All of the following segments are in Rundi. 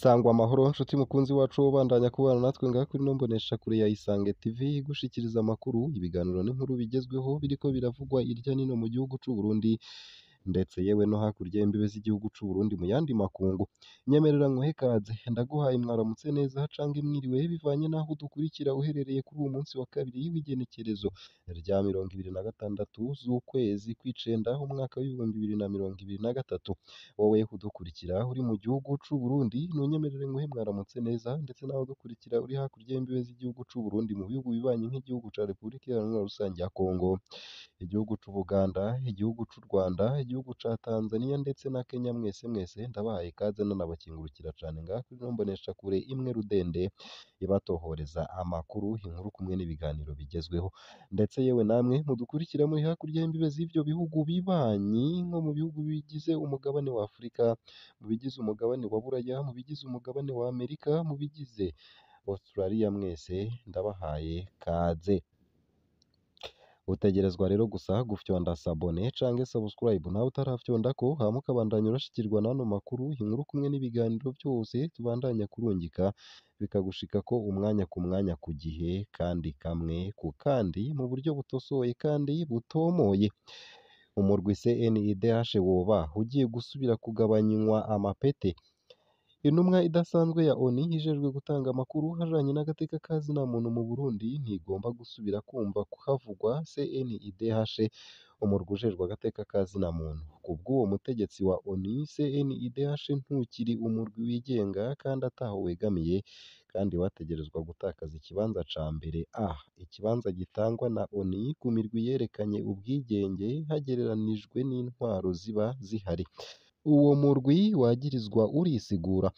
Sangwa amahoro nshuti mukunzi wacu ubandanya kubana natwe ngaha kuri ino mboneshakure ya Isange TV igushikiriza amakuru, ibiganiro n'inkuru bigezweho biriko biravugwa irya nino mu gihugu c'u Burundi ndetse yewe no hakurya y'imbibe z'igihugu c'u Burundi mu yandi makungu. Nyemerera nkuhe ikaze, ndaguhaye mwaramutse neza canke mwiriwe bivanye n'aho udukurikira uherereye kuri uwu munsi wa kabiri w'igenekerezo rya 26 z'ukwezi kw'icenda umwaka w'2023. Wowe udukurikira uri mu gihugu c'u Burundi nunyemerere nguhe mwaramutse neza, ndetse nawe udukurikira uri hakurya y'imbibe z'igihugu c'u Burundi mu bihugu bibanyi nk'igihugu ca Repubulika Iharanira Rusangi ya Kongo, igihugu c'u Buganda, igihugu c'u Rwanda, igihugu ca Tanzania ndetse na Kenya, mwese mwese ndabahaye ikaze nanabakingurukira cane ngaha kuri ino mboneshakure imwe rudende ibatohoreza amakuru, inkuru kumwe n'ibiganiro bigezweho. Ndetse yewe namwe mudukurikira muri hakurya y'imbibe z'ivyo bihugu bibanyi nko mu bihugu bigize umugabane wa Afurika, mu bigize umugabane wa Buraya, mu bigize umugabane wa Amerika, mu bigize Australia, mwese ndabahaye kaze. Utegerezwa rero gusa gufyonda sabone canke subscribe nawe utarafyondako, hama ukabandanya urashikirwa n'ano makuru, inkuru kumwe n'ibiganiro vyose tubandanya kurungika bikagushikako umwanya ku mwanya ku gihe kandi kamwe ku kandi mu buryo butosoye kandi butomoye. Umurwi CNIDH woba ugiye gusubira kugabanywa amapete? Intumwa idasanzwe ya ONU ijejwe gutanga amakuru ajanye n'agateka ka zina muntu mu Burundi ntigomba gusubira kumva havugwa CNIDH, umurwi ujejwe agateka ka zina muntu. Kubw'uwo mutegetsi wa ONU, CNIDH ntukiri umurwi wigenga kandi ataho wegamiye, kandi wategerezwa gutakaza ikibanza ca mbere A, ikibanza gitangwa na ONU ku mirwi yerekanye ubwigenge hagereranijwe n'intwaro ziba zihari. Uwo murwi wagirizwa urisigura.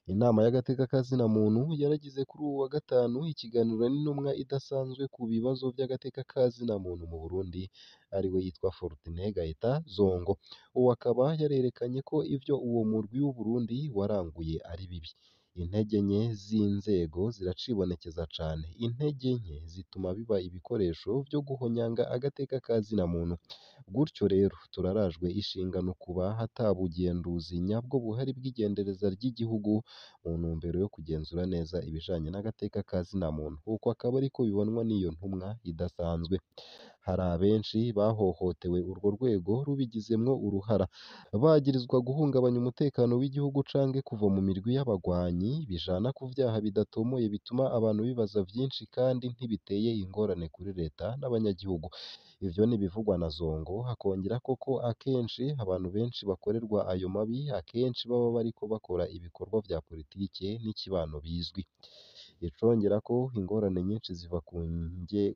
Inama y'agateka ka zina muntu yaragize kuri uwu wa gatanu ikiganiro n'intumwa idasanzwe ku bibazo vy'agateka ka zina muntu mu Burundi, ariwe yitwa Fortuné Gaëtan Zongo. Uwo akaba yarerekanye ko ivyo uwo murwi w'Uburundi waranguye ari bibi. Intege nke z'inzego ziracibonekeza cane. Intege nke zituma biba ibikoresho vyo guhonyanga agateka ka zina muntu. Gutyo rero turarajwe ishinga no kuba ata bugenduzi nyabwo buhari bw'igendereza ry'igihugu mu ntumbero yo kugenzura neza ibijanye n'agateka ka zina muntu. Uko akaba ariko bibonwa n'iyo ntumwa idasanzwe. Hari abenshi bahohotewe urwo rwego rubigizemwo uruhara, bagirizwa guhungabanya umutekano w'igihugu canke kuva mu mirwi y'abagwanyi, bijana ku vyaha bidatomoye bituma abantu bibaza vyinshi kandi ntibiteye ingorane kuri leta n'abanyagihugu. Ivyo n'ibivugwa na Zongo, hakongerako ko akenshi abantu benshi bakorerwa ayo mabi akenshi baba bariko bakora ibikorwa vya politike n'ikibano bizwi. Icongerako ingorane nyinshi ziva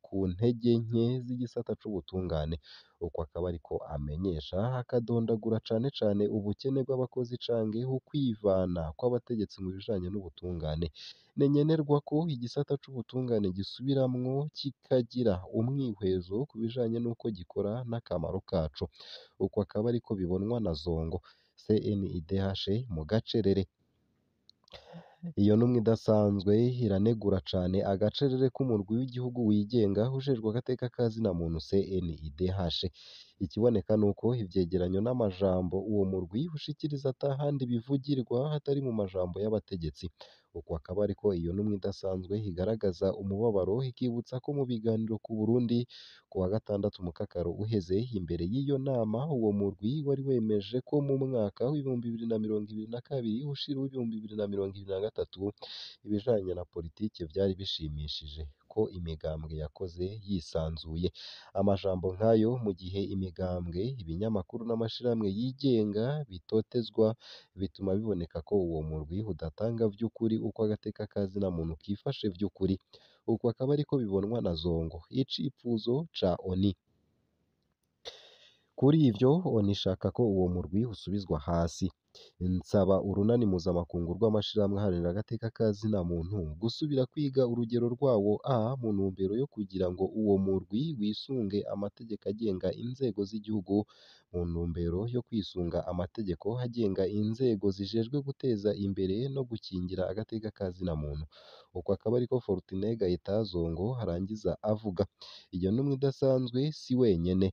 ku ntege nke z'igisata c'ubutungane. Uko akaba ariko amenyesha, akadondagura cane cane ubukene bw'abakozi canke ukwivana kw'abategetsi mu bijanye n'ubutungane. Ni nkenerwa ko igisata c'ubutungane gisubiramwo kikagira umwihwezo ku bijanye n'uko gikora n'akamaro kaco. Uko akaba ariko bibonwa na Zongo. CNIDH mu gacerere. Iyo ntumwa idasanzwe iranegura cane agacerere k'umurwi w'igihugu wigenga ujejwe agateka ka zina muntu CNIDH. Ikiboneka nuko ivyegeranyo n'amajambo uwo murwi ushikiriza atahandi bivugirwa hatari mu majambo y'abategetsi. Uko akaba ariko iyo ntumwa idasanzwe igaragaza umubabaro, ikibutsa ko mu biganiro ku Burundi ku wa gatandatu mukakaro uheze, imbere y'iyo nama uwo murwi wari wemeje ko mu mwaka w'2022 ushira uw'2023 ibijanye na politike vyari bishimishije, ko imigambwe yakoze yisanzuye. Amajambo nk'ayo mu gihe imigambwe, ibinyamakuru n'amashirahamwe yigenga bitotezwa, bituma biboneka ko uwo murwi udatanga vy'ukuri uko agateka ka zina muntu kifashe vy'ukuri. Uko akaba ariko bibonwa na Zongo. Icipfuzo ca ONU. Kuri ivyo ONU ishaka ko uwo murwi usubizwa hasi. Nsaba urunani mpuzamakungu rw'amashirahamwe aharanira agateka ka zina muntu gusubira kwiga urugero rwawo A mu ntumbero yo kugira ngo uwo murwi wisunge amategeko agenga inzego z'igihugu, mu ntumbero yo kwisunga amategeko agenga inzego zijejwe guteza imbere no gukingira agateka ka zina muntu. Uko akaba ariko Fortuné Gaëtan Zongo arangiza avuga. Iyo ntumwa idasanzwe si wenyene.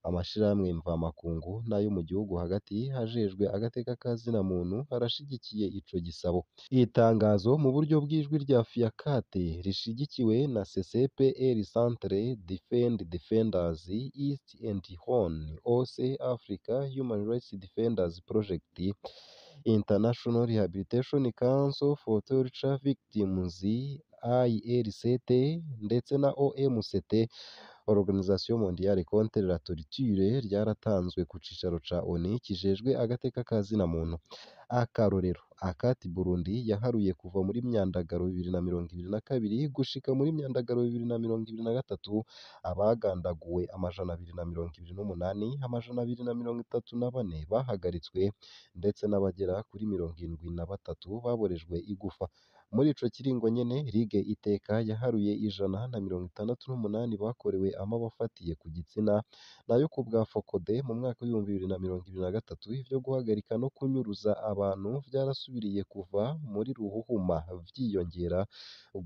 Amashirahamwe mvamakungu n'ayo mu gihugu hagati ajejwe agateka ka zina muntu arashigikiye ico gisabo. Itangazo mu buryo bw'ijwi rya Fiacate rishigikiwe na CCPR Centre Defend Defenders East and Horn OC Africa Human Rights Defenders Project International Rehabilitation Council for Torture Victims IRCT ndetse na OMCT Organisation Mondiale contre la Torture ryaratanzwe ku cicaro ca ONU kijejwe agateka ka zina muntu. Akarorero Akati Burundi yaharuye kuva muri Myandagaro 2022 gushika muri Myandagaro 2023 abagandaguwe 228, 234 bahagaritswe ndetse n'abagera kuri 73 baborejwe igufa. Muri ico kiringo nyene Ligue Iteka yaharuye 168 bakorewe amabi afatiye ku gitsina, nayo ku bwa Focode mu mwaka w'2023 ivyo guhagarika no kunyuruza abantu vyarasubiriye kuva muri Ruhuhuma vyiyongera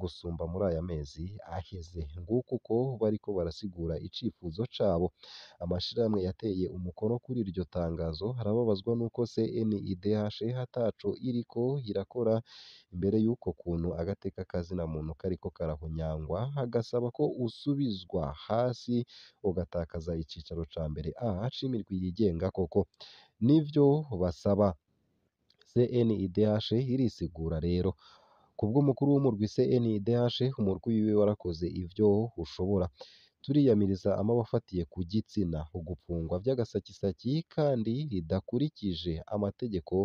gusumba muri aya mezi aheze. Nguko uko bariko barasigura icifuzo cabo. Amashirahamwe yateye umukono kuri iryo tangazo arababazwa nuko CNIDH ataco iriko irakora imbere y'uko kuntu agateka ka zina muntu kariko karahonyangwa, agasaba ko usubizwa hasi ugatakaza icicaro ca mbere A c'imirwi yigenga koko. Nivyo basaba. CNIDH irisigura rero. Kubw'umukuru w'umurwi CNIDH, umurwi wiwe warakoze ivyo ushobora. Turiyamiriza amabi afatiye ku gitsina, ugupfungwa vy'agasakisaki kandi ridakurikije amategeko,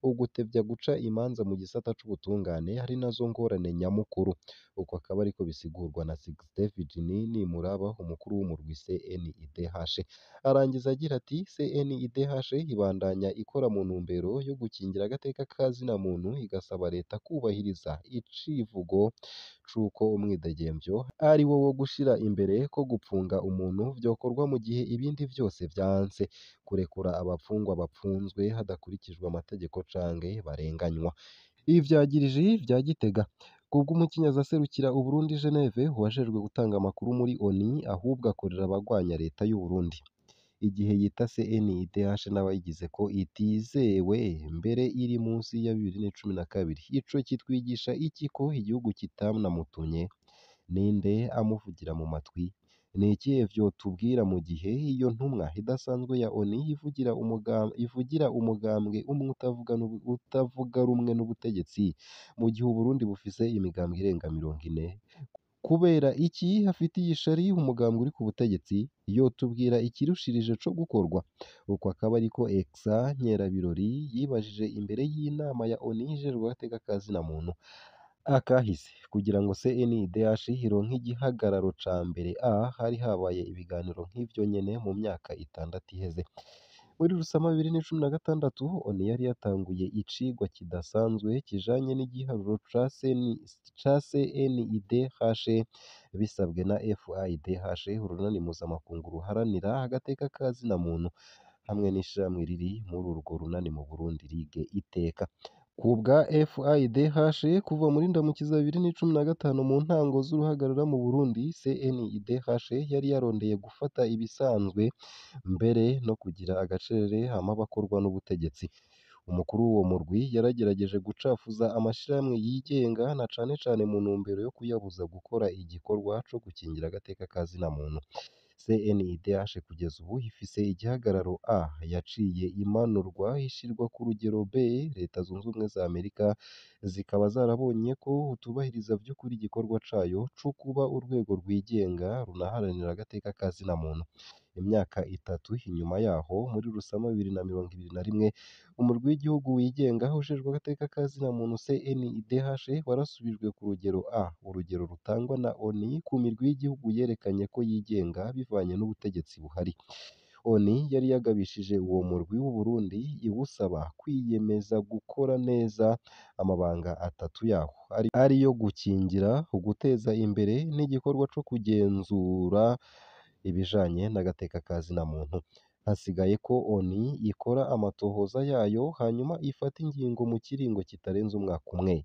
ugutevya guca imanza mu gisata c'ubutungane ari nazo ngorane nyamukuru. Uko akaba ariko bisigurwa na Sixte Virginie Nimuraba, umukuru w'umurwi CNIDH. Arangiza agira ati CNIDH ibandanya ikora mu ntumbero yo gukingira agateka ka zina muntu, igasaba leta kubahiriza icivugo c'uko umwidegemvyo ari wo wo gushira imbere ko gupfunga umuntu vyokorwa mu gihe ibindi vyose vyanse, kurekura abapfungwa bapfunzwe hadakurikijwe amategeko canke barenganywa. Ivyagiriji vya Gitega. Kubw'umukinyaza aserukira Uburundi Geneve, uwajejwe gutanga amakuru muri ONU ahubwo akorera abagwanya leta y'u Burundi. Igihe yita CNIDH n'abayigize ko itizewe mbere iri munsi ya 2012. Ico kitwigisha iki ko igihugu kitanamutumye? Ninde amuvugira mu matwi? Ni ikihe vyotubwira mu gihe iyo ntumwa idasanzwe ya ONU ivugira umugambwe umwe utavuga rumwe n'ubutegetsi mu gihe Uburundi bufise imigambwe irenga 40? Kubera iki afitiye ishari umugambwe uri ku butegetsi? Yotubwira ikirushirije co gukorwa? Uko akaba ariko Exa Nkerabirori yibajije imbere y'inama ya ONU ijejwe agateka ka zina muntu. Akahise kugira ngo CNIDH ironke igihagararo ca mbere A hari habaye ibiganiro nk'ivyo nyene mu myaka 6 iheze. Muri Rusama 2016 ONU yari yatanguye icigwa kidasanzwe kijanye n'igiharuro ca CNIDH bisabwe na FIDH, urunani mpuzamakungu ruharanira agateka ka zina muntu, hamwe n'ishirahamwe riri muri urwo runani mu Burundi Ligue Iteka. Kubwa FIDH kuva muri Ndamukiza 2015 mu ntango z'uruhagarara mu Burundi, CNIDH yari yarondeye gufata ibisanzwe mbere no kugira agacerere amabi akorwa n'ubutegetsi. Umukuru w'uwo murwi yaragerageje gucafuza amashirahamwe yigenga na cane cane mu ntumbero yo kuyabuza gukora igikorwa co gukingira agateka ka zina muntu. CNIDH kugeza ubu ifise igihagararo A yaciye imanurwa ishirwa ku rugero B. Leta Zunze Ubumwe za Amerika zikaba zarabonye ko utubahiriza vy'ukuri igikorwa cayo co kuba urwego rwigenga runaharanira agateka ka zina muntu. Imyaka 3 inyuma yaho muri Rusama 2021 umurwi w'igihugu wigenga ujejwe agateka ka zina muntu CNIDH warasubijwe ku rugero A, urugero rutangwa na ONU ku mirwi y'igihugu yerekanye ko yigenga bivanye n'ubutegetsi buhari. ONU yari yagabishije uwo murwi w'u Burundi iwusaba kwiyemeza gukora neza amabanga 3 yawo ariyo gukingira, uguteza imbere n'igikorwa co kugenzura ibijanye n'agateka ka zina muntu. Hasigaye ko ONU ikora amatohoza yayo hanyuma ifata ingingo mu kiringo kitarenze umwaka umwe.